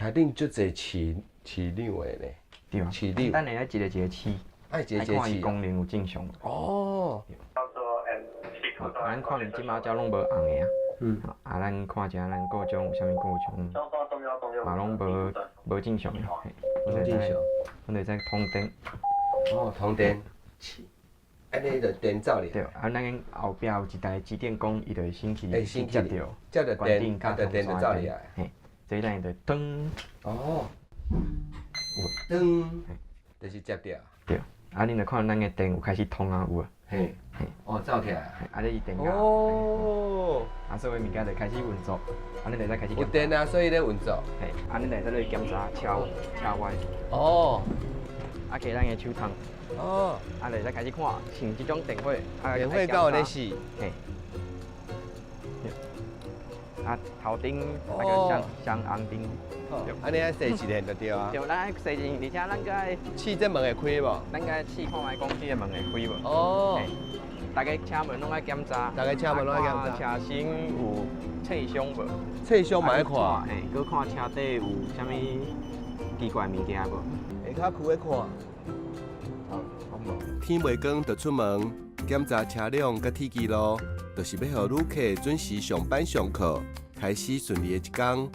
車頂足濟飼飼料的呢。對啊。飼料。等下一个一个試。愛一個一個看伊試。功能有正常無。咱看見這馬遮攏無紅的啊。啊，咱看一下咱故障有啥物故障，嘛攏無無正常的。無正常。阮就使通電。哦，通電。按呢就電走去。對，啊，咱後壁有一台機電工，伊就會先去先接著，接著電，啊，就電就走去啊。嘿，這咱就噔。哦。噔，就是接著。對，啊，恁就看咱的電有開始通啊，有啊。嘿。哦，走起來。啊，這是電壓。啊，所有物件就開始運作，啊，恁就會使開始。有電啊，所以咧運作。嘿，啊，恁就會使來檢查車車外。啊，加咱的手筒。啊，就會使開始看，像這種電火，電火敢有咧死？嘿。啊，頭頂那個雙雙紅燈。按呢愛踅一遍就對啊。對，咱愛踅一遍，而且咱閣愛試這門會開無？咱閣愛試看覓講這个門會開無？逐个車門攏愛檢查。逐个車門攏愛檢查。車身有擦傷無？擦傷嘛愛看。嘿，閣看車底有啥物奇怪物件無？下跤區咧看。天未光就出門檢查車輛佮鐵支路，就是欲予旅客準時上班上課，開始順利的一工。